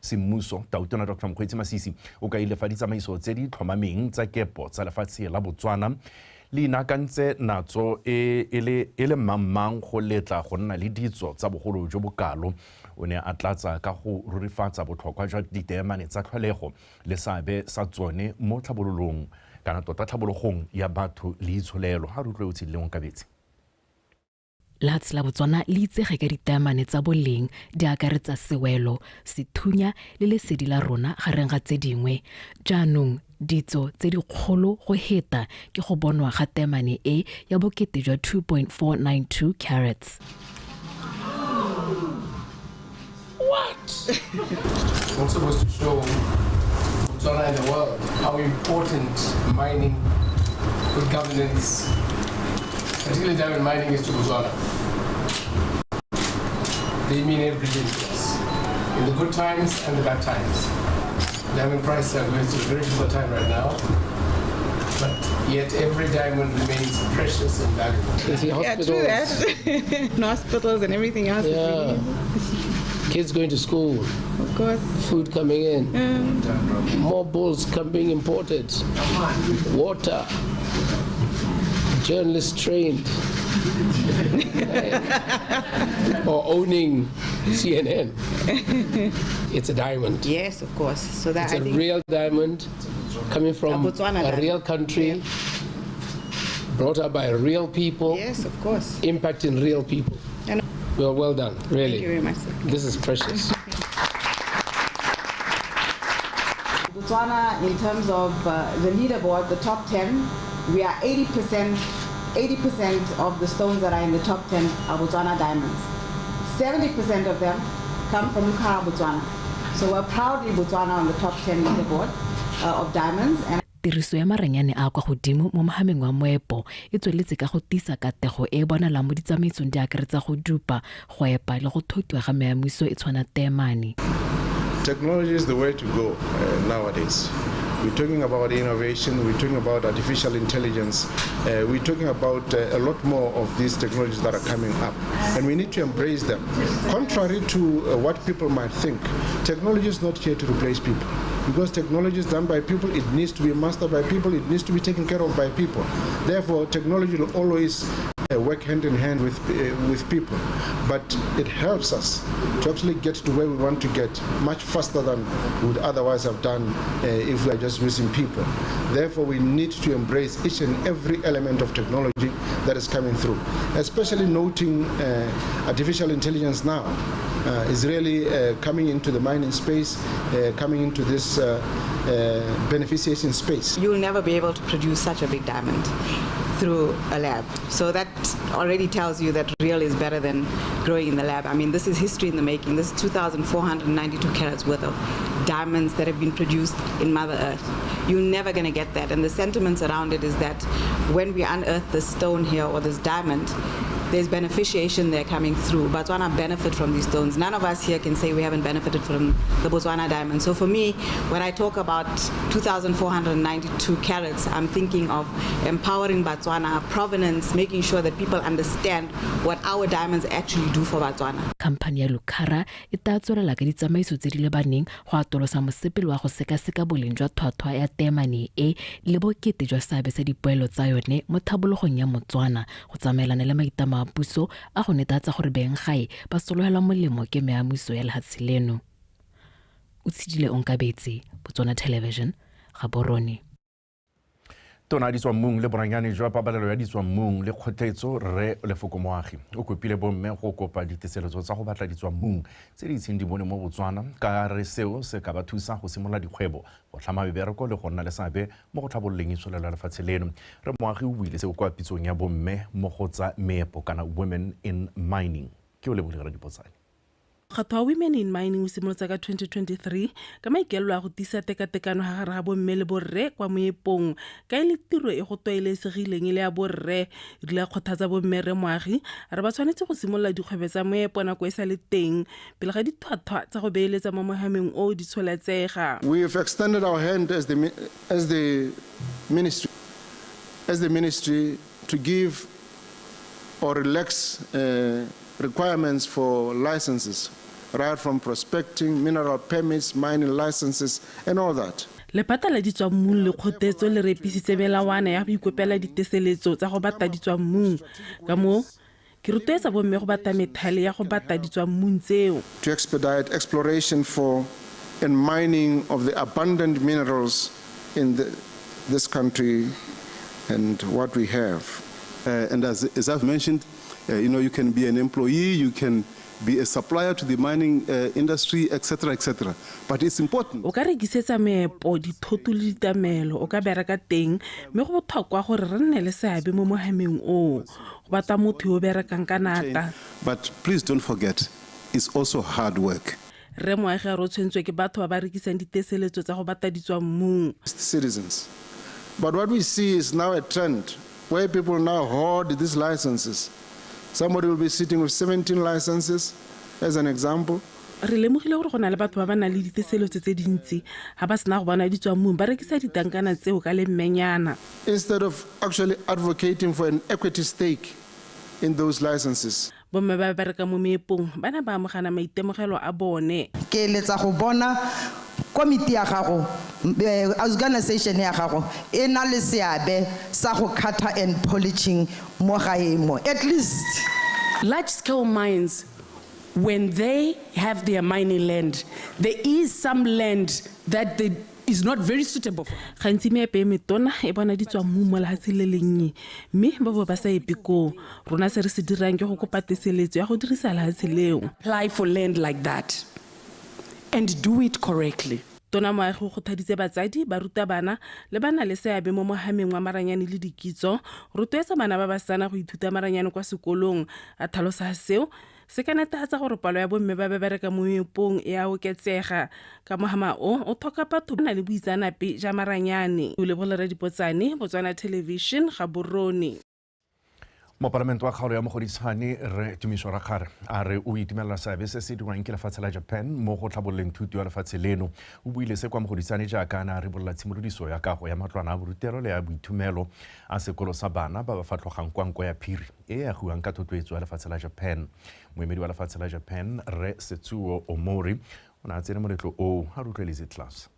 Semmuso, Tautona Dr Mokgweetsi Masisi o kaile fa ditsamaiso tse di tlhomameng tsa kepo tsa lefatshe la Botswana le inaakantse natso e le mmangmang go letla go nna le ditso tsa bogolo jo bokalo. O ne a tlatsa ka go rurifatsa botlhokwa jwa diteemane tsa tlholego le seabe sa tsone mo tlhabololong kana tota tlhabologong ya batho le itsholelo. Ha re utlwe o tshedile Onkabetse. Lehatshe la Botswana le itsege ka ditaemane tsa boleng di akaretsa sewelo, sethunya le lesedi la rona gareng ga tse dingwe. Jaanong ditso tse dikgolo go heta ke go bonwa ga taemane e ya bokete jwa 2.492 carats. What? Also was to show Botswana and the world how important mining, good governance, particularly diamond mining, is to Botswana. They mean everything to us, in the good times and the bad times. Diamond prices are going through a very difficult time right now, but yet every diamond remains precious and valuable. Yeah, true that. And hospitals and everything else. Yeah. Kids going to school. Of course. Food coming in. Yeah. More bulls being imported. Water. Journalists trained. Or owning CNN. It's a diamond. Yes, of course. So that it's a real diamond coming from a real country, yeah, brought up by real people. Yes, of course. Impacting real people. And well done, really. Thank you very much, sir. This is precious. Botswana, in terms of the leaderboard, the top 10, we are 80% of the stones that are in the top 10 are Botswana diamonds. 70% of them come from Lucara, Botswana. So we're proudly Botswana on the top 10 leaderboard of diamonds. And Tiriso ya maranyane a kwa godimo mo mohameng wa moepo e tsweletse ka go tisa katego e bonalang mo ditsamaisong di akaretsa go dupa, go epa le go thotiwa ga meamuso e tshwana teemane. Technology is the way to go nowadays. We're talking about innovation, we're talking about artificial intelligence, we're talking about a lot more of these technologies that are coming up, and we need to embrace them. Contrary to what people might think, technology is not here to replace people. Because technology is done by people, it needs to be mastered by people, it needs to be taken care of by people. Therefore, technology will always work hand in hand with people, but it helps us to actually get to where we want to get much faster than we would otherwise have done if we are just using people. Therefore, we need to embrace each and every element of technology that is coming through, especially noting artificial intelligence now is really coming into the mining space, coming into this beneficiation space. You'll never be able to produce such a big diamond through a lab. So that already tells you that real is better than growing in the lab. I mean, this is history in the making. This is 2,492 carats worth of diamonds that have been produced in Mother Earth. You're never gonna get that. And the sentiments around it is that when we unearth this stone here or this diamond, there's beneficiation there coming through. Botswana benefit from these stones. None of us here can say we haven't benefited from the Botswana diamond. So for me, when I talk about 2,492 carats, I'm thinking of empowering Botswana, provenance, making sure that people understand what our diamonds actually do for Botswana. Company ya Lucara e tla tswelela ka ditsamaiso tse di lebaneng go atolosa mosepele wa go sekaseka boleng jwa tlhwatlhwa ya teemane e le bokete jwa seabe sa dipoelo tsa yone mo tlhabologong ya Motswana go tsamaelana le maitlamo a puso a go netefatsa gore beng gae ba sologelwa molemo ke meamuso ya lehatshe leno. O tshedile Onkabetse, Botswana Television, Gaborone. Tona ditswammung le boranyane jwa pabalelo ya ditswammung le kgotletso Rre Lefoko Moagi o kopile bomme go kopa diteseletso tsa go batla ditswammung tse di itseng di bone mo Botswana ka re seo se ka ba thusa go simolola dikgwebo, go tlhama mebereko le go nna le seabe mo go tlhabololeng itsholelo ya lefatshe leno. Rre Moagi o buile seo kwa pitsong ya bomme mo go tsa meepo kana Women in Mining. Ke o lebogile Radipotsane. Mokgatho wa Women in Mining o simolotse ka 2023 ka maikaelelo a go tiisa tekatekano ga gare ga bomme le borre kwa moepong ka e le tiro e go tlwaelesegileng e le ya borre. E rile a kgothatsa bomme Rre Moagi a re ba tshwanetse go simolola dikgwebo tsa moepo nako e sa le teng pele ga ditlhwatlhwa tsa go beeletsa mo mohameng o di tsholetsega. We have extended our hand as the ministry to give or relax requirements for licenses right from prospecting, mineral permits, mining licenses, and all that. Lephata la ditswammung le kgotetso le repisitse melawana ya go ikopela diteseletso tsa go bata ditswammung. Ka moo ke rotloetsa bomme go bata methale ya go bata ditswammung tseo. To expedite exploration for and mining of the abundant minerals in this country and what we have. And as I've mentioned, you can be an employee, you can be a supplier to the mining industry, etc., etc. But it's important. O ka rekisetsa meepo, dithoto le ditamelo, o ka bereka teng, mme go botlhokwa gore re nne le seabe mo mohameng oo. Go batla motho yo o berekang ka nata. But please don't forget, it's also hard work. Rre Moagi a re o tshwentswe ke batho ba ba rekisang diteseletso tsa go bata ditswammung. Citizens. But what we see is now a trend where people now hoard these licenses. Somebody will be sitting with 17 licenses, as an example. Re lemogile gore go na le batho ba ba nang le diteseletso tse dintsi, ga ba sena go bona ditswammung ba rekisa ditankana tseo ka lemmenyana. Instead of actually advocating for an equity stake in those licenses. Bomme ba bereka mo meepong ba ne ba amogana maitemogelo a bone. Ke eletsa go bona komiti ya gago, organisation ya gago e na le seabe sa go cutter and polishing mo gae mo, at least. Large scale mines, when they have their mining land, there is some land that they is not very suitable for. Gantsi meepo e metona e bona ditswammung mo lefatsheng le lennye, mme ba bo ba sa epe koo. Rona se re se dirang ke go kopa teseletso ya go dirisa lefatshe leo. Apply for land like that and do it correctly. Tona Moagi o kgothaditse batsadi, barutabana le ba na le seabe mo mohameng wa maranyane le dikitso, rotloetsa bana ba basetsana go ithuta maranyane kwa sekolong. A tlhalosa seo se ka netefatsa gore palo ya bomme ba ba bereka mo meepong e a oketsega. Ka mohama o o tlhoka batho ba na le boitseanape ja maranyane. O lebolela Dipotsane, Botswana Television, Gaborone. Mopalamente wa kgaolo ya Mogoditshane Rre Tumiso Rakgare a re o itumelela seabe se se dirwang ke lefatshe la Japan mo go tlhabololeng thuto ya lefatshe leno. O buile se kwa Mogoditshane jaaka a ne a ribolola tshimolodiso ya kago ya matlwana a borutelo le ya boithomelo a sekolo sa bana ba ba fatlhogang kwa nko ya phiri e e agiwang ka thotloetso ya lefatshe la Japan. Moemedi wa lefatshe la Japan Rre Setsuo Omori o ne a tsene moletlo oo a rotloeditse tlase.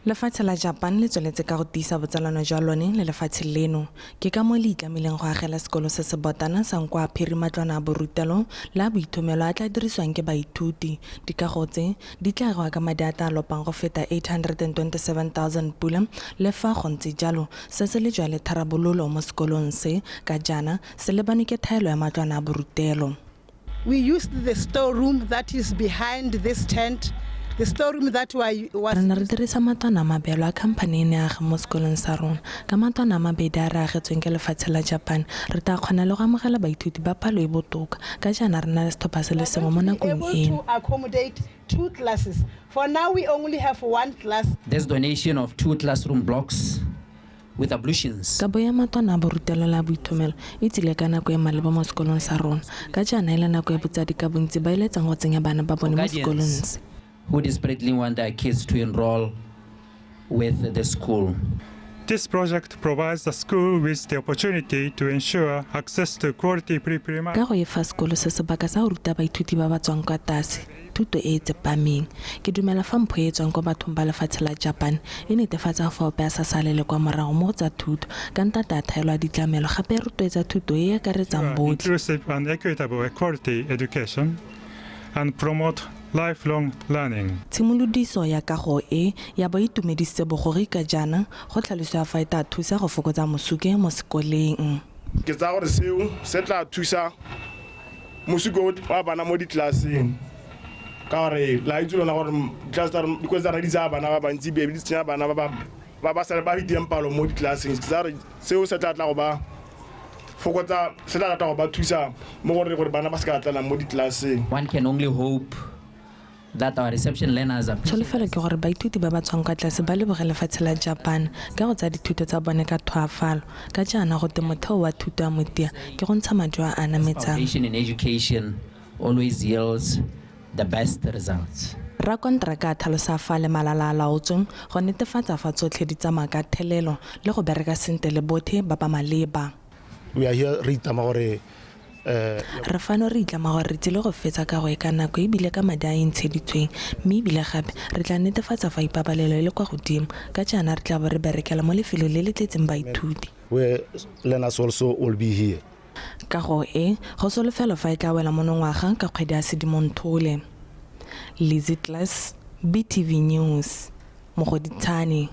Lefatshe la Japan le tsweletse ka go tiisa botsalano jwa lone le lefatshe leno. Ke ka moo le itlamileng go agela sekolo se se botana sa nko a phiri matlwana a borutelo le a boithomelo a tla dirisiwang ke baithuti. Dikago tse di tla agiwa ka madi a tla lopang go feta 827,000 pula. Le fa go ntse jalo, se se le jwa le tharabololo mo sekolong se ka jaana se lebane ke thaelo ya matlwana a borutelo. We used the storeroom that is behind this tent. The storeroom that was Re ne re dirisa matlwana a mabeelo a khamphane e ne aga mo sekolong sa rona. Ka matlwana a mabedi a re agetsweng ke lefatshe la Japan, re tla kgona le go amogela baithuti ba palo e botoka. Ka jaana re na le setlhopha se le sengwe mo nakong eno. To accommodate 2 classes. For now we only have 1 class. This donation of 2 classroom blocks with ablutions. Kabo ya matlwana a borutelo la boithomelo e tsile ka nako e maleba mo sekolong sa rona. Ka jaana e le nako e botsadi ka bontsi ba eletsang go tsenya bana ba bone mo sekolong se. Who desperately want their kids to enroll with the school. This project provides the school with the opportunity to ensure access to quality pre-primary. Ka go e fa sekolo se sebaka sa go ruta baithuti ba ba tswang kwa tlase thuto e e tsepameng. Ke dumela fa mpho e e tswang kwa bathong ba lefatshe la Japan e netefatsa fa ope a sa salele kwa morago mo go tsa thuto ka ntata a thaelo a ditlamelo, gape e rotloetsa thuto e e akaretsang botlhe. Inclusive and equitable quality education and promote lifelong learning. Tshimolodiso ya kago e ya bo itumedisitse bogogi ka jaana go tlhalosiwa fa e tla thusa go fokotsa mosuke mo sekoleng. Ke tsaya gore seo se tla thusa mosuke wa bana mo ditlelaseng, ka gore la itse lona gore dikolo tsa rona di tsaya bana ba bantsi, be di tsenya bana ba ba sa ba fetileng palo mo ditlelaseng. Ke tsaya gore seo se tla tla go ba fokotsa, se tla tla go ba thusa mo gore bana ba se ka tlalang mo ditlelaseng. One can only hope that our reception learners are Tsholofelo ke gore baithuti ba ba tswang kwa tlase ba leboge lefatshe la Japan ka go tsaya dithuto tsa bone ka tlhoafalo. Ka jaana go te motheo wa thuto ya motia ke go ntsha majo a a nametsang. Foundation in education always yields the best results. Rakonteraka a tlhalosa fa le malala a laotsweng go netefatsa fa tsotlhe di tsamaya ka thelelo le go bereka sentle le botlhe ba ba maleba. We are here re itama gore Re fano re itlama gore re tsile go fetsa kago e ka nako ebile ka madi a e ntsheditsweng, mme ebile gape re tla netefatsa fa ipabalelo e le kwa godimo ka jaana re tla bo re berekela mo lefelong le le tletseng baithuti. Where learners also will be here. Kago e go solofelwa fa e tla wela monongwaga ka kgwedi ya Sedimonthole. Lizzy Class, BTV News, Mogoditshane.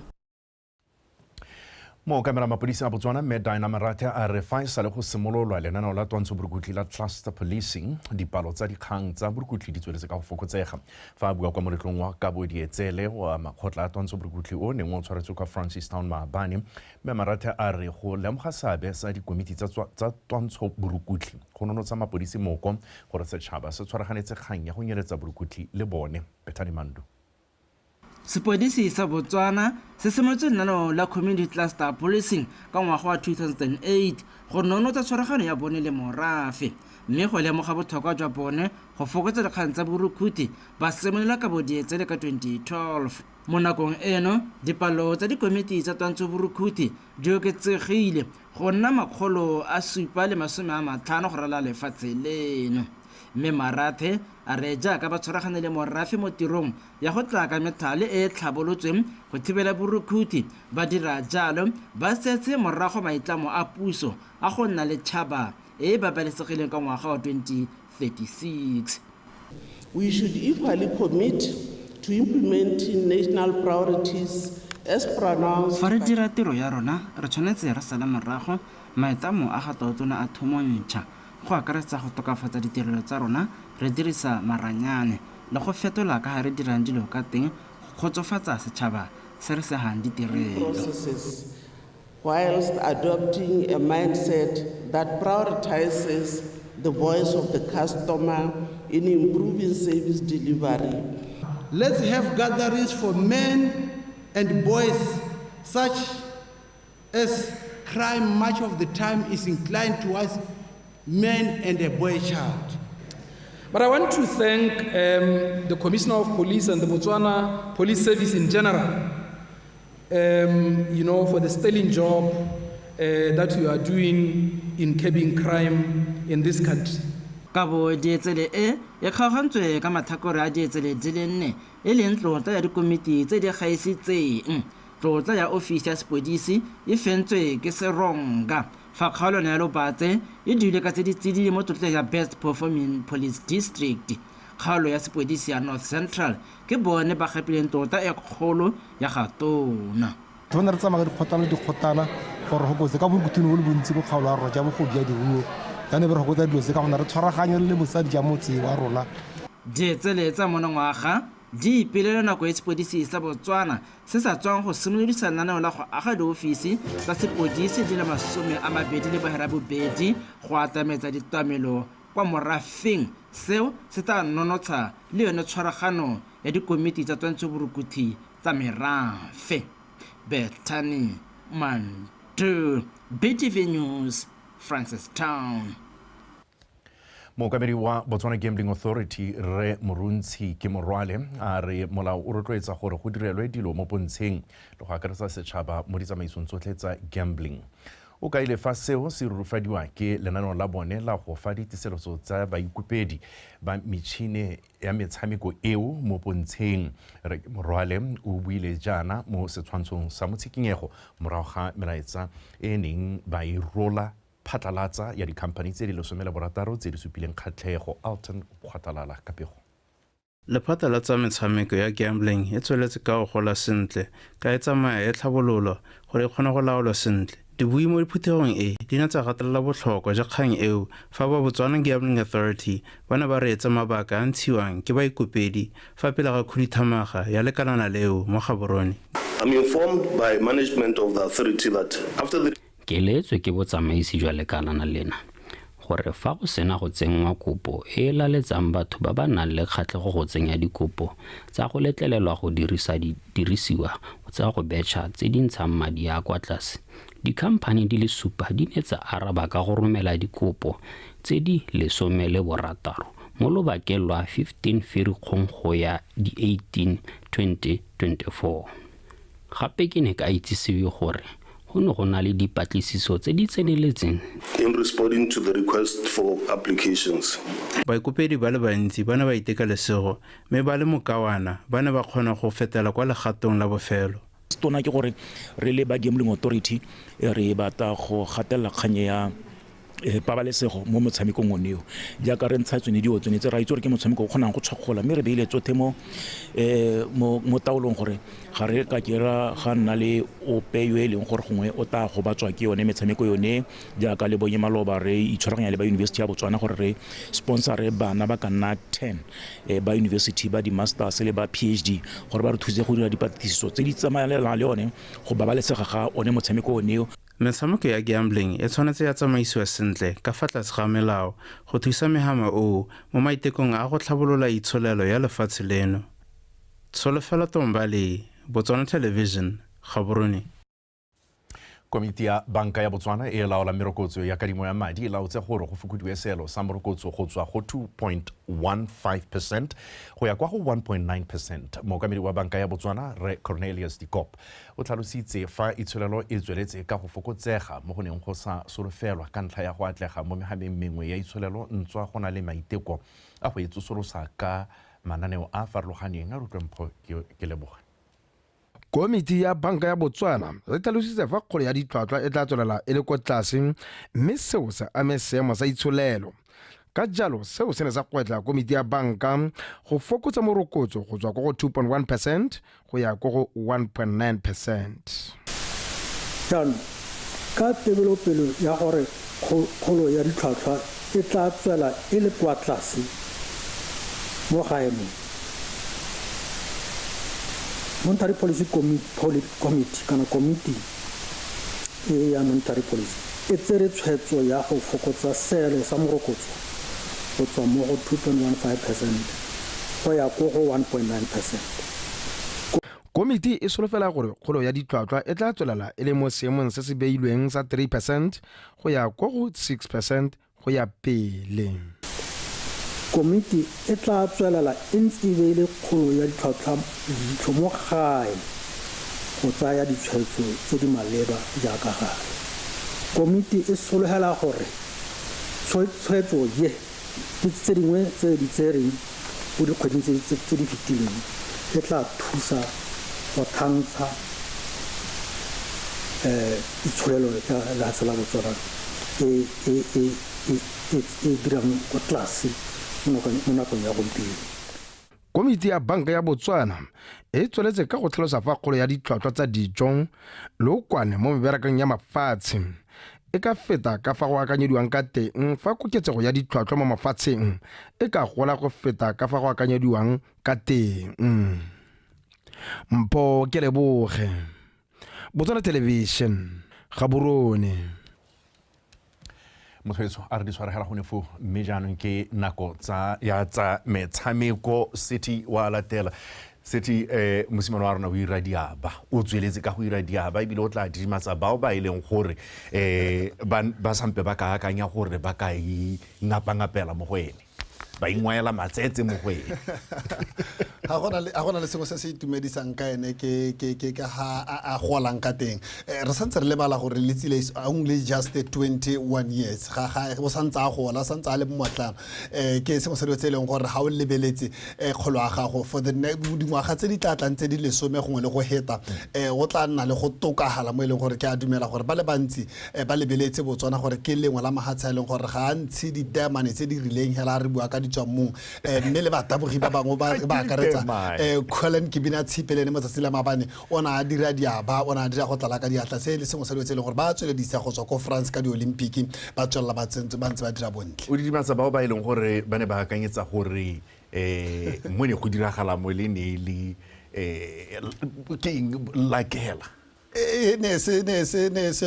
Mookamela mapodisi a Botswana mme Dinah Marathe a re fa e sale go simololwa lenaneo la twantsho borukutlhi la cluster policing, dipalo tsa dikgang tsa borukutlhi di tsweletse ka go fokotsega. Fa a bua kwa moletlong wa kabo dietsele wa makgotla a twantsho borukutlhi o neng o tshwaretswe kwa Francistown maabane, mme Marathe a re go lemoga seabe sa dikomiti tsa twantsho borukutlhi go nonotsa mapodisi moko gore setšhaba se tshwaraganetse kgang ya go nyeletsa borukutlhi le bone. Bethany Mandu. Sepodisi sa Botswana se simolotse lenaneo la Community Cluster Policing ka ngwaga wa 2008 go nonotsa tshwaragano ya bone le morafe, mme go lemoga botlhokwa jwa bone go fokotsa dikgang tsa borukhuthi ba simolola ka bodietsele ka 2012. Mo nakong eno dipalo tsa dikomiti tsa twantsho borukhuthi di oketsegile go nna 750 go ralala lefatshe leno. Mme Marathe a re jaaka ba tshwaragane le morafe mo tirong ya go tla ka methale e e tlhabolotsweng go thibela borukhuthi, ba dira jalo ba setse morago maitlamo a puso a go nna le tšhaba e e babalesegileng ka ngwaga wa 2036. We should equally commit to implementing national priorities as pronounced. Fa re dira tiro ya rona re tshwanetse re sala morago maitlamo a ga tautona a thomontšha, go akaretsa go tokafatsa ditirelo tsa rona re dirisa maranyane le go fetola ka ga re dirang dilo ka teng go kgotsofatsa setšhaba se re segang ditirelo. Whilst adopting a mindset that prioritizes the voice of the customer in improving service delivery. Let's have gatherings for men and boys, such as crime much of the time is inclined towards men and a boy child. But I want to thank the Commissioner of Police and the Botswana Police Service in general, for the sterling job that you are doing in curbing crime in this country. Kabo dietsele e e kgaogantswe ka matlhakore a dietsele di le nne, e leng tlotla ya dikomiti tse di gaisitseng. Tlotla ya ofisi ya sepodisi e fentswe ke Seronga, fa kgaolwana ya Lobatse e dule ka tse di tsididi mo tlotleng ya Best Performing Police District. Kgaolo ya sepodisi ya North Central ke bone ba gapileng tlotla e kgolo ya ga tona. Re tsamaya ka dikgotana le dikgotana gore go kotse ka borukutlhi bo le bontsi bo kgaolo ya rona ja bogodu ja diruo, jaanong be re gokotsa dilo tse ka gona re tshwaraganye le mosadi ja motse wa rona. Dietsele tsa monongwaga di ipelela nako e sepodisi sa Botswana se sa tswang go simolodisa lenaneo la go aga diofisi tsa sepodisi di le 28 go atametsa ditlamelo kwa morafeng. Seo se tla nonotsha le yone tshwaragano ya dikomiti tsa twantsho borukuthi tsa merafe. Bethany Mandu, BTV News, Francistown. Mookamedi wa Botswana Gambling Authority Rre Moruntshi Kemorwale a re molao o rotloetsa gore go direlwe dilo mo pontsheng le go akaretsa setšhaba mo ditsamaisong tsotlhe tsa gambling. O kaile fa seo se rurufadiwa ke lenaneo la bone la go fa diteseletso tsa baikopedi ba metšhine ya metshameko eo mo pontsheng. Rre Morwale o buile jaana mo setshwantshong sa motshikinyego morago ga melaetsa e neng ba e rola phatlalatsa ya dikhamphani tse di 16 tse di supileng kgatlhego. Alton Kgwatalala ka pego. Lephata la tsa metshameko ya gambling e tsweletse ka go gola sentle ka e tsamaya e tlhabololwa gore e kgone go laolwa sentle. Dibui mo diphuthegong e di ne tsa gatelela botlhokwa jwa kgang eo fa ba Botswana Gambling Authority ba ne ba reetsa mabaka a ntshiwang ke baikopedi fa pele ga khuduthamaga ya lekalana leo mo Gaborone. I'm informed by management of the authority that after the Ke leetswe ke botsamaisi jwa lekalana lena gore fa go sena go tsenngwa kopo e e laletsang batho ba ba nang le kgatlhego go tsenya dikopo tsa go letlelelwa go dirisa didirisiwa tsa go betšha tse di ntshang madi a kwa tlase, dikhamphani di le 7 di ne tsa araba ka go romela dikopo tse di 16 mo lobakeng lwa 15 Ferikgong go ya di 18 2024. Gape ke ne ka itsisiwe gore go go ne go na le dipatlisiso tse di tseneletseng. In responding to the request for applications. Baikopedi ba le bantsi ba ne ba iteka lesego mme ba le mokawana ba ne ba kgona go fetela kwa legatong la bofelo. Tona ke gore re le ba Gambling Authority re batla go gatelela kganye ya pabalesego mo motshamekong one eo, jaaka re ntsha tsone dio tsone tse ra itse gore ke motshameko o kgonang go tshwakgola, mme re beile tsothe mo mo taolong gore ga re ka ke ra ga nna le ope yo e leng gore gongwe o tla gobatswa ke yone metshameko yone. Jaaka le bonye maloba re itshwaraganya le ba University ya Botswana gore re sponsore bana ba ka nna 10 ba university ba di-masters le ba PhD gore ba re thuse go dira dipatlisiso tse di tsamaelanang le yone go babalesega ga one motshameko one eo. Metshameko ya gambling e tshwanetse ya tsamaisiwa sentle ka fa tlase ga melao go thusa mehama oo mo maitekong a go tlhabolola itsholelo ya lefatshe leno. Tsholofelo Tombale, Botswana Television, Gaborone. Komiti ya Banka ya Botswana e laola merokotso ya kadimo ya madi e laotse gore go fokodiwe seelo sa morokotso go tswa go 2.15% go ya kwa go 1.9%. Mookamedi wa Banka ya Botswana Rre Cornelius Dikop o tlhalositse fa itsholelo e tsweletse ka go fokotsega mo go neng go sa solofelwa ka ntlha ya go atlega mo mehameng mengwe ya itsholelo ntswa go na le maiteko a go e tsosolosa ka mananeo a farologaneng. A rutlwempho ke leboga. Komiti ya Banka ya Botswana e tlhalositse fa kgolo ya ditlhwatlhwa e tla tswelela e le kwa tlase mme seo se ame seemo sa itsholelo. Ka jalo seo se ne sa gwetla komiti ya banka go fokotsa morokotso go tswa ko go 2.1% go ya ko go 1.9%. Jaanong ka tebelopele ya gore kgolo ya ditlhwatlhwa e tla tswela e le kwa tlase mo gae mo, Monetary Policy Committee kana komiti e ya Monetary Policy e tsere tshwetso ya go fokotsa seelo sa morokotso go tswa mo go 2.15% go ya ko go 1.9%. Komiti e solofela gore kgolo ya ditlhwatlhwa e tla tswelela e le mo seemong se se beilweng sa 3% go ya ko go 6% go ya pele. Komiti e tla tswelela e ntse e beile kgolo ya ditlhwatlhwa leitlho mo gae go tsaya ditshwetso tse di maleba jaaka gale. Komiti e sologela gore tshwetso ye le tse dingwe tse di tsereng mo dikgweding tse di fetileng e tla thusa go thantsha itsholelo ya lefatshe la Botswana e e dirang kwa tlase mo nakong ya gompieno. Komiti ya Banka ya Botswana e tsweletse ka go tlhalosa fa kgolo ya ditlhwatlhwa tsa dijo lookwane mo meberekong ya mafatshe e ka feta ka fa go akanyediwang ka teng fa koketsego ya ditlhwatlhwa mo mafatsheng e ka gola go feta ka fa go akanyediwang ka teng. Mpho Keleboge, Botswana Television, Gaborone. Motshwetso a re di tshwaregela gone foo, mme jaanong ke nako ya tsa metshameko. City wa latela City mosimane wa rona o ira diaba, o tsweletse ka go ira diaba ebile o tla didimatsa bao ba e leng gore ba sampe ba ka akanya gore ba ka ingapangapela mo go ene, ba ingwaela matsetse mo go ene. Ga gona le sengwe se se itumedisang ka ene ke ka ha a golang ka teng. Re santse re lebala gore Letsile is only just 21 years, ga o santse a gola, santse a le mmotlana. Ke sengwe se dilo tse e leng gore ga o lebeletse kgolo ya gago for the dingwaga tse di tla tlang tse di lesome gongwe le go heta, o tla nna le go tokagala mo e leng gore ke a dumela gore ba le bantsi ba lebeletse Botswana gore ke lengwe la mahatshe a e leng gore ga a ntshe didiamane tse di rileng hela re bua ka ditswammung, mme le batabogi ba bangwe ba akaretsa Colin Kibina Tshipe le ene mo tsatsi la maabane o ne a dira diaba, o ne a dira go tlala ka diatla. Se le sengwe sa dilo tse e leng gore ba tsweledisa go tswa ko France ka di-Olympic, ba tswelela ba ntse ba dira bontle. O didimatsa bao ba e leng gore ba ne ba akanyetsa gore mo ne go diragala mo le ne le ke eng lakela. Ne se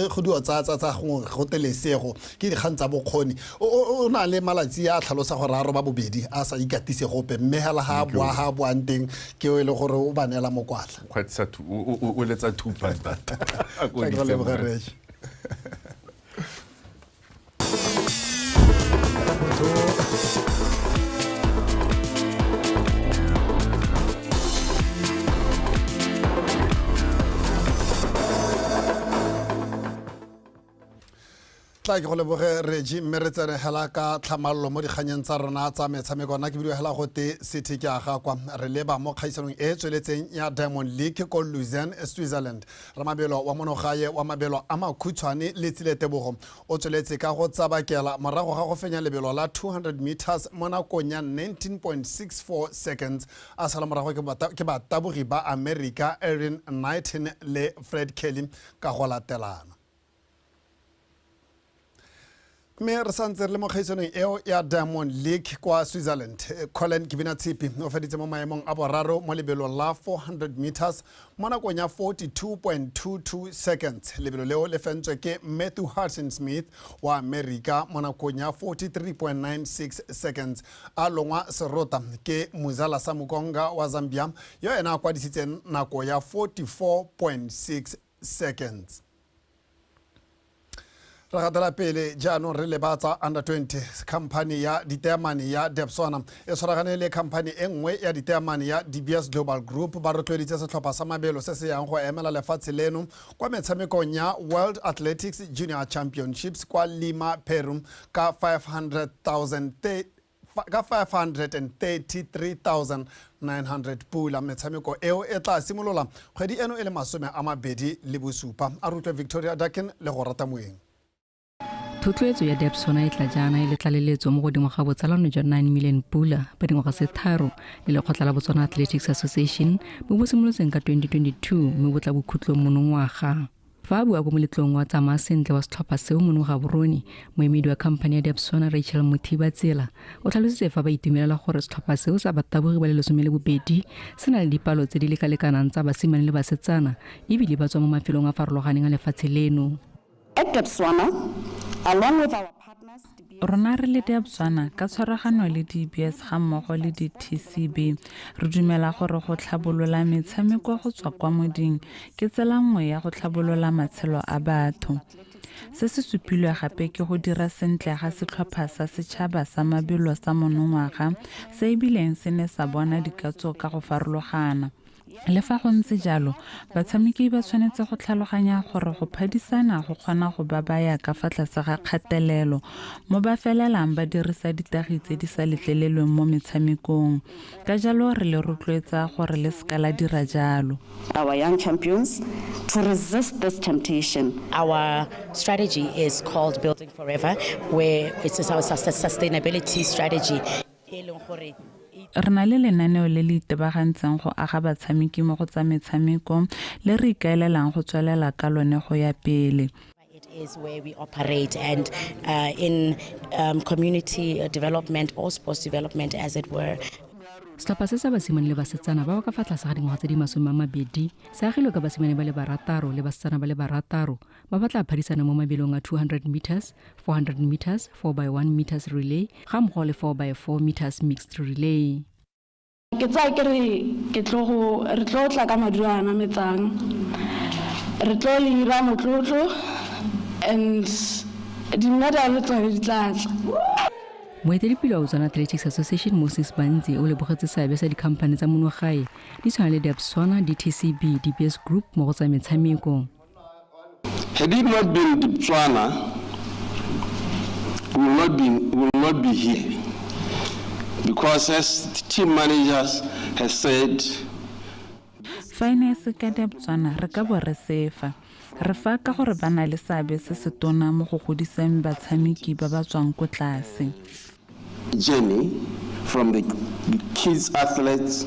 go dio tsa go telesego ke dikgang tsa bokgoni. O na le malatsi a tlhalosa gore a roba bobedi a sa ikatise gope, mme hela ha boa ha boang teng ke o e le gore o ba neela mokwatla. O letsa thupa ntata. Tla ke go leboge Regi, mme re tsene hela ka tlhamallo mo dikganyeng tsa rona tsa metshameko. Nna ke bidiwa hela gote City ke aga kwa re leba mo kgaisanong e tsweletseng ya Diamond League ko Lausanne, Switzerland. Ramabelo wa monogae wa mabelo a makhutshwane Letsile Tebogo o tsweletse ka go tsabakela morago ga go fenya lebelo la 200 meters mo nakong ya 19.64 seconds, a sala morago ke batabogi ba America Erin Knighton le Fred Kelly ka go latelana. Mme re santse re le mo kgaisanong eo ya Diamond League kwa Switzerland, Colin Kibinatshipi o feditse mo maemong a boraro mo lebelong la 400 meters mo nakong ya 42.22 seconds. Lebelo leo le fentswe ke Matthew Hudson Smith wa America mo nakong ya 43.96 seconds, a longwa serota ke Muzala Samukonga wa Zambia yo ena a kwadisitseng nako ya 44.6 seconds. Re gatela pele jaanong re lebatsa under 20. Company ya diteemane ya Debswana e tshwaragane le company e nngwe ya diteemane ya DBS Global Group ba rotloeditse setlhopha sa mabelo se se yang go emela lefatshe leno kwa metshamekong ya World Athletics Junior Championships kwa Lima, Peru ka 533,900 pula. Metshameko eo e tla simolola kgwedi eno e le 27. A rutlwe Victoria Dakin le go rata moeng. Thotloetso ya Debswana e tla jaana e le tlaleletso mo godimo ga botsalano jwa 9 million pula ba dingwaga tse 3 le lekgotla la Botswana Athletics Association bo bo simolotseng ka 2022 mme bo tla bokhutlong monongwaga. Fa a bua ko moletlong wa tsamaya sentle wa setlhopha seo mono Gaborone, moemedi wa khamphane ya Debswana Rachel Mothiba Tsela o tlhalositse fa ba itumelela gore setlhopha seo sa batabogi ba le 12 se na le dipalo tse di lekalekanang tsa basimane le basetsana ebile ba tswa mo mafelong a farologaneng a lefatshe leno. At Debswana, along with our partners, Rona re le Debswana ka tshwaragano le DBS ga mmogo le di-TCB re dumela gore go tlhabolola metshameko go tswa kwa moding ke tsela nngwe ya go tlhabolola matshelo a batho. Se se supilwe gape ke go dira sentle ga setlhopha sa setšhaba sa mabelo sa monongwaga se ebileng se ne sa bona dikatso ka go farologana. Le fa go ntse jalo, batshameki ba tshwanetse go tlhaloganya gore go phadisana go kgona go ba baya ka fa tlase ga kgatelelo mo ba felelang ba dirisa ditagi tse di sa letlelelweng mo metshamekong. Ka jalo re le rotloetsa gore le seka la dira jalo. Our young champions to resist this temptation. Our strategy is called Building Forever, where it's our sustainability strategy. Re na le lenaneo le le itebagantseng go aga batshameki mo go tsa metshameko le re ikaelelang go tswelela ka lone go ya pele. It is where we operate and in community development or sports development as it were. Setlhopha se sa basimane le basetsana ba ba ka fa tlase ga dingwaga tse di 20 se agilwe ka basimane ba le 6 le basetsana ba le 6 ba ba tla phadisana mo mabelong a 200 meters, 400 meters, 4x1 meters relay ga mmogo le 4x4 meters mixed relay. Ke tsaya ke re ke tlo re tlo tla ka maduo a nametsang, re tlo le ira motlotlo and di-medal tsone di tla tla. Moeteledipele wa Botswana Athletics Association Moses Bantsi o lebogetse seabe sa dikhamphane tsa monogae di tshwana le Debswana, DTCB, DBS Group mo go tsa metshameko. Had it not been Debswana, we will not be here. Because as the team managers have said, fa e ne e se ka Debswana re ka bo re sefa. Re fa ka gore ba na le seabe se se tona mo go godiseng batshameki ba ba tswang ko tlase. Journey from the kids athletes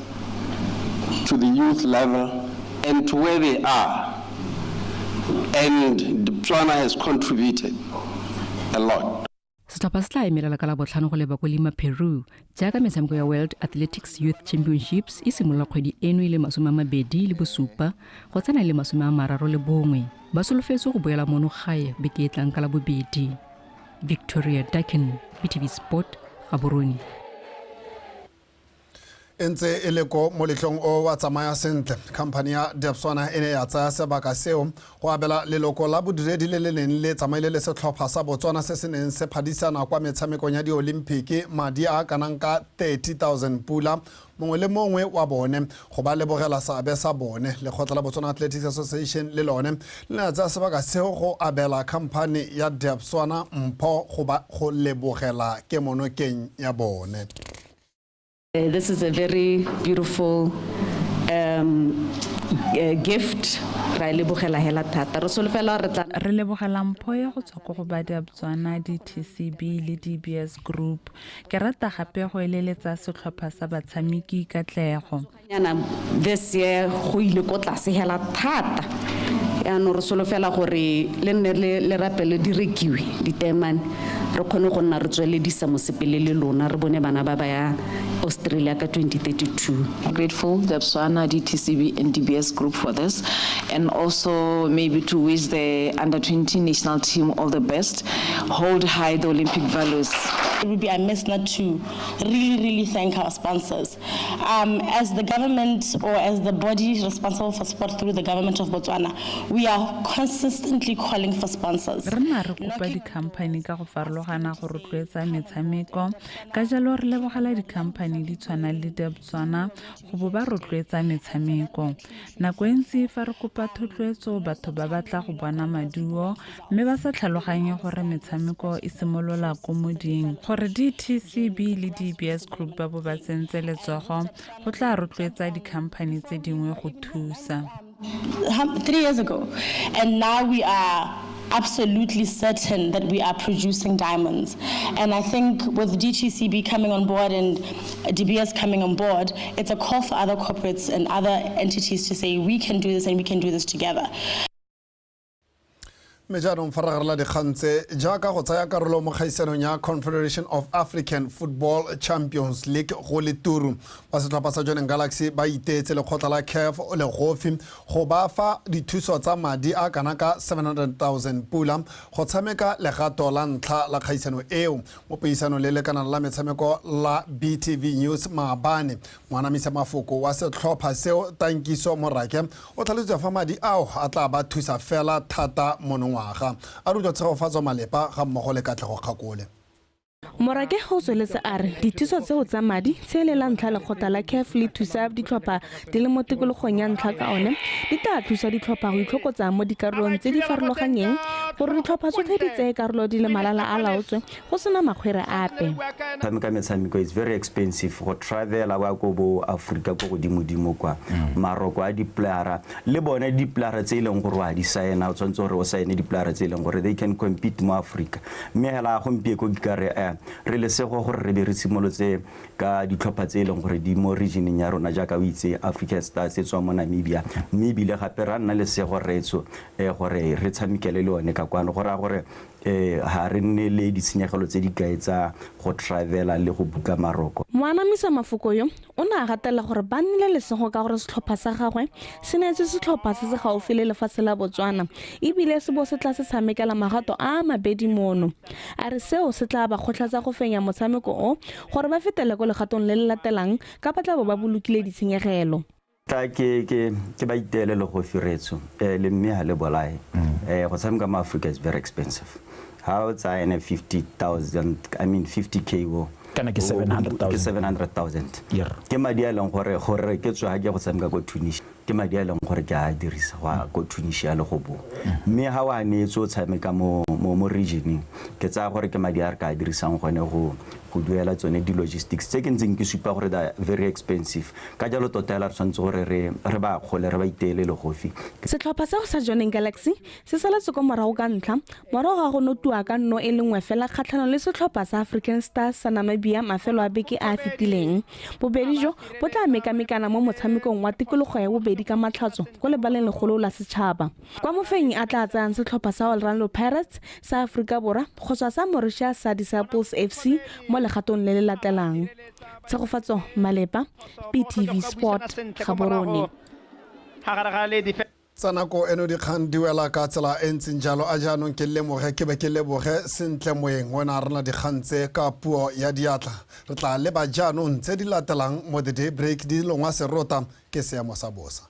to the youth level and to where they are, and Debswana has contributed a lot. Setlhopha se tla emelela ka Labotlhano go leba ko Lima, Peru, jaaka metshameko ya World Athletics Youth Championships e simolola kgwedi eno e le 27 go tsena e le 31. Ba solofetse go boela mono gae beke e tlang ka Labobedi. Victoria Dakin, BTV Sport, Gaborone. E ntse e le ko moletlong o wa tsamaya sentle, khamphane ya Debswana e ne ya tsaya sebaka seo go abela leloko la bodiredi le le neng le tsamaile le setlhopha sa Botswana se se neng se phadisana kwa metshamekong ya diolimpiki madi a kanang ka 30,000 pula mongwe le mongwe wa bone go ba lebogela seabe sa bone. Lekgotla la Botswana Athletics Association le lone le ne la tsaya sebaka seo go abela khamphane ya Debswana mpho go ba go lebogela kemonokeng ya bone. This is a very beautiful gift. Ra lebogela hela thata. Re solofela re tla Re lebogela mpho ya go tswa ko go ba Debswana, DTCB le DBS Group. Ke rata gape go eleletsa setlhopha sa batshameki katlego. Nyana this year go ile ko tlase hela thata. Yaanong re solofela gore le nne le rapele di rekiwe diteemane, re kgone go nna re tsweledisa mosepele le lona, re bone bana ba ba ya Australia ka 2032. Grateful Debswana, DTCB and DBS Group for this, and also maybe to wish the under 20 national team all the best. Hold high the Olympic values. It would be amiss not to really, really thank our sponsors. As the government or as the body responsible for sport through the government of Botswana, we are consistently calling for sponsors. Re nna re kopa dikhamphane ka go farologana go rotloetsa metshameko, ka jalo re lebogela dikhamphane di tshwana le Debswana go bo ba rotloetsa metshameko. Nako e ntsi fa re kopa thotloetso, batho ba batla go bona maduo mme ba sa tlhaloganye gore metshameko e simolola ko moding. Gore DTCB le DBS Group ba bo ba tsentse letsogo go tla rotloetsa dikhamphane tse dingwe go thusa. 3 years ago, and now we are absolutely certain that we are producing diamonds. And I think with DTCB coming on board and DBS coming on board, it's a call for other corporates and other entities to say we can do this and we can do this together. Mme jaanong fa re garela dikgang tse jaaka go tsaya karolo mo kgaisanong ya Confederation of African Football Champions League go le turu, ba setlhopha sa Jwaneng Galaxy ba iteetse lekgotla la CAF legofi go ba fa dithuso tsa madi a kana ka 700,000 pula go tshameka legato la ntlha la kgaisano eo. Mo puisanong le lekanang la metshameko la BTV News maabane, moanamisa mafoko wa setlhopha seo Tankiso Morake o tlhalositse fa madi ao a tla ba thusa fela thata monongwaga. A rutwa Tshegofatso Malepa ga mmogo le Katlego Kgakole. Morake o tsweletse a re dithuso tseo tsa madi tse e le la ntlha lekgotla la CAF le thusa ditlhopha di le mo tikologong ya ntlha ka one di tla thusa ditlhopha go itlhokotsa mo dikarolong tse di farologanyeng gore ditlhopha tsotlhe di tseye karolo di le malala a laotswe go sena makgwere ape. Tshameka metshameko is very expensive go travela wa ko bo Africa ko godimodimo kwa maroko a diplayera le bone diplayera tse e leng gore wa di saena, o tshwanetse gore o saene diplayera tse e leng gore they can compete mo Africa. Mme hela gompieko ke ka re re lesego gore re be re simolotse ka ditlhopha tse e leng gore di mo regioneng ya rona jaaka o itse African Stars e tswa mo Namibia, mme ebile gape ra nna lesego retso gore re tshamekele le one ka kwano, go raya gore ha re nne le ditshenyegelo tse di kae tsa go travela le go buka maroko. Moanamisa mafoko yo o ne a gatelela gore ba nnile lesego ka gore setlhopha sa gagwe se neetse setlhopha se se gaufi le lefatshe la Botswana ebile se bo se tla se tshamekela magato a mabedi mono. A re seo se tla ba kgotlhatsa go fenya motshameko o gore ba fetele ko legatong le le latelang ka ba tla bo ba bolokile ditshenyegelo. Tla ke ba iteele le go firetso le mme ha le bolae. Go tshameka mo Africa is very expensive. Ha o tsaya ene 50,000, I mean 50K wo kana ke 700,000, ke 700,000. Ke madi a leng gore ke tswa ke go tshameka ko Tunisia, ke madi a leng gore ke a dirisa go ko Tunisia le go bo. Mme ha wa neetse o tshameka mo regioneng, ke tsaya gore ke madi a re ka dirisang gone go duela tsone di-logistics tse ke ntseng ke supa gore they are very expensive. Ka jalo tota hela re tshwanetse gore re ba kgole, re ba iteele legofi. Setlhopha seo sa Jwaneng Galaxy se saletse ko morago ka ntlha morago ga go notiwa ka nno e le nngwe fela kgatlhanong le setlhopha sa African Stars sa Namibia mafelo a beke a a fetileng. Bobedi jo bo tla mekamekana mo motshamekong wa tikologo ya bobedi ka matlhatso ko lebaleng legolo la setšhaba, kwa mofenyi a tla tsayang setlhopha sa Orlando Pirates sa Aforika Borwa go tswa sa Mauritius sa Disciples FC mo legatong le le latelang. Tshegofatso Malepa, BTV Sport, Gaborone. Tsa nako eno dikgang di wela ka tsela e ntseng jalo. A jaanong ke lemoge ke be ke leboge sentle moeng wena rena dikgang tse ka puo ya diatla. Re tla leba jaanong tse di latelang mo The Day Break di longwa serota ke seemo sa bosa.